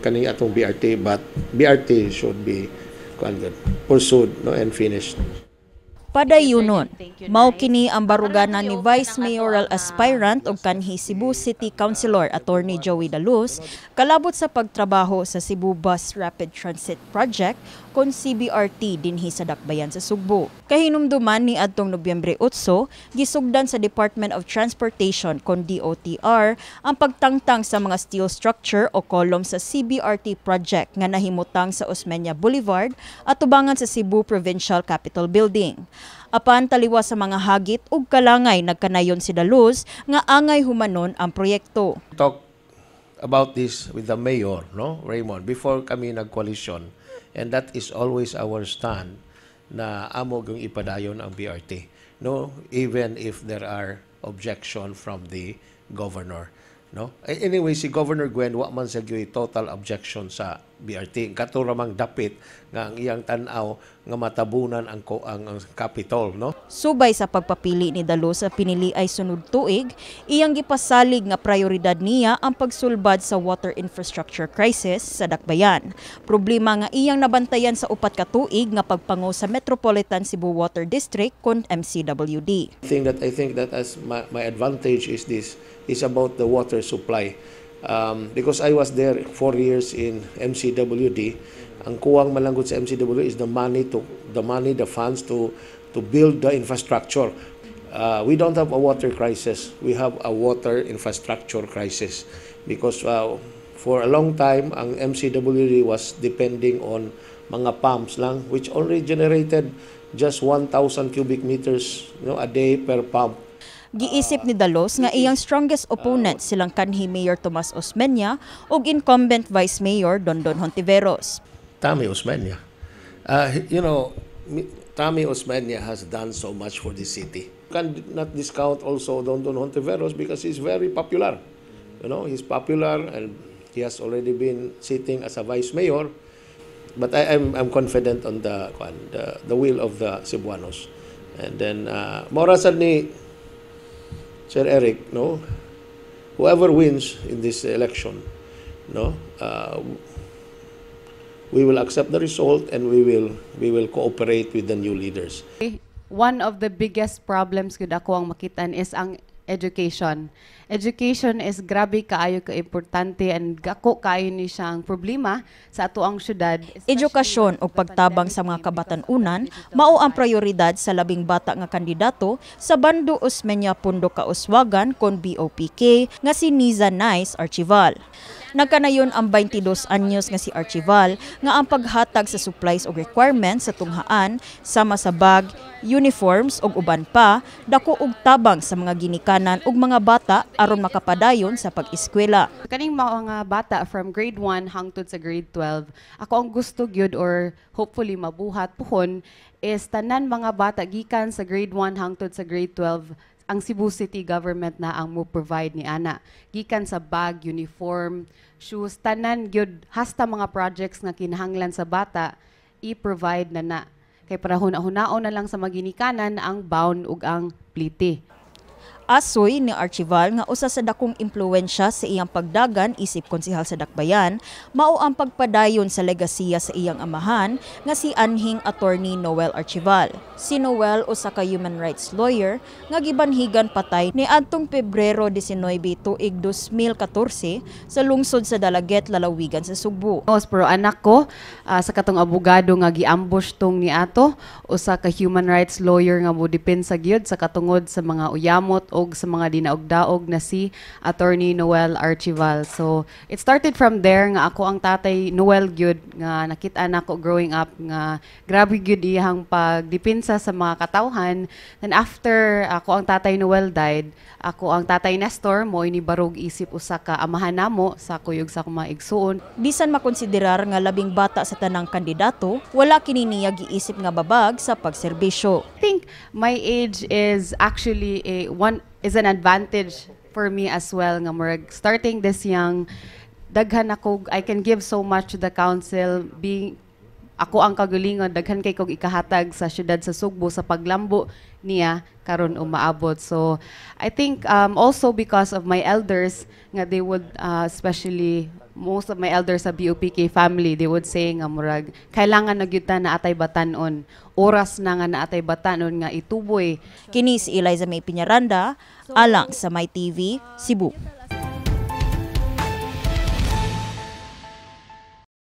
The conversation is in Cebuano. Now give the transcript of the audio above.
Kaning atong BRT, but BRT should be kuan gud, pursued, no, and finished. Padayunon, mao kini ang baruganan ni Vice Mayoral Aspirant ug kanhi Cebu City Councilor Attorney Joey Daluz kalabot sa pagtrabaho sa Cebu Bus Rapid Transit Project kon CBRT dinhi sa Dakbayan sa Sugbo. Kahinumduman ni adtong Nobyembre 8, gisugdan sa Department of Transportation kon DOTR ang pagtangtang sa mga steel structure o column sa CBRT project nga nahimutang sa Osmeña Boulevard at tubangan sa Cebu Provincial Capitol Building. Apan taliwas sa mga hagit ug kalangay, nagkanayon si Daluz nga angay humanon ang proyekto. Talk about this with the mayor, no, Raymond, before kami nagkoalisyon, and that is always our stand na amo gyung ipadayon ang BRT, no, even if there are objection from the governor, no. Anyway, si Governor Gwen, wa man sa gyud total objection sa BRT. Kato ra mang dapit nga ang iyang tan-aw nga matabunan ang Capitol, no. Subay sa pagpapili ni Daluz sa pinili ay sunod tuig, iyang gipasalig nga prioridad niya ang pagsulbad sa water infrastructure crisis sa Dakbayan. Problema nga iyang nabantayan sa 4 ka tuig nga pagpango sa Metropolitan Cebu Water District kon MCWD. I think that as my advantage is this is about the water supply. Because I was there 4 years in MCWD, ang kuwang malanggot sa MCWD is the money, the funds to build the infrastructure. We don't have a water crisis. We have a water infrastructure crisis because for a long time ang MCWD was depending on mga pumps lang, which only generated just 1,000 cubic meters a day per pump. Giisip ni Daluz nga iyang strongest opponent silang kanhi Mayor Tomas Osmeña ug incumbent Vice Mayor Dondon Hontiveros. Tommy Osmeña. Tommy Osmeña has done so much for the city. Can not discount also Dondon Hontiveros because he's very popular. He's popular and he has already been sitting as a vice mayor. But I'm confident on the will of the Cebuanos. And then, mao ra sad ni Sir Eric, no? Whoever wins in this election, no? We will accept the result and we will cooperate with the new leaders. One of the biggest problems gud ako ang makitan is ang education. Education is grabe kaayo ka importante and gako kaayo ni siya ang problema sa ato ang syudad. Edukasyon ug pagtabang sa mga kabatan-unan mao ang prioridad sa labing bata nga kandidato sa Bando Osmeña Pondo Kauswagan kon BOPK nga si Niza Nice Archival. Nagkanayon ang 22 anyos nga si Archival nga ang paghatag sa supplies ug requirements sa tunghaan sama sa bag, uniforms ug uban pa dako og tabang sa mga ginikanan ug mga bata aron makapadayon sa pag-eskwela. Kaning mga bata from grade 1 hangtod sa grade 12, ako ang gusto gyud or hopefully mabuhat puhon is tanan mga bata gikan sa grade 1 hangtod sa grade 12, ang Cebu City government na ang mo provide ni ana. Gikan sa bag, uniform, shoes, tanan gyud, hasta mga projects nga kinahanglan sa bata, i-provide na na. Kay para huna-hunaon na lang sa maginikanan ang bound ug ang plite. Asoy ni Archival nga usa sa dakong impluwensya sa iyang pagdagan isip konsehal sa Dakbayan mao ang pagpadayon sa legasiya sa iyang amahan nga si anhing Attorney Noel Archival. Si Noel usa ka human rights lawyer nga gibanhigan patay ni adtong Pebrero 19 tuig 2014 sa lungsod sa Dalaguete, lalawigan sa Sugbo. Pero anak ko sa katong abogado nga giambush tong ni ato, usa ka human rights lawyer nga mo depensa gyud sa katungod sa mga uyamot og sa mga dinaog-daog na si Attorney Noel Archival. So it started from there nga ako ang tatay Noel gyud nga nakita nako growing up nga grabe gyud iyang pagdepensa sa mga katawhan. Then after ako ang tatay Noel died, ako ang tatay Nestor mo inibarog isip usa ka amahan namo sa kuyog sa akong mga igsuon. Bisan makonsiderar nga labing bata sa tanang kandidato, wala kini niya giisip nga babag sa pagserbisyo. I think my age is actually a one is an advantage for me as well nga murag starting this young, daghan ako, I can give so much to the council being Ako ang kagalingon, daghan kay kog ikahatag sa syudad sa Sugbo sa paglambo niya karon umaabot. So I think also because of my elders nga they would, especially most of my elders sa BOPK family, they would say nga murag kailangan na gyud ta na atay batanon, oras na nga naatay batanon nga ituboy. Kini si Eliza May Piñaranda, alang sa My TV, Cebu.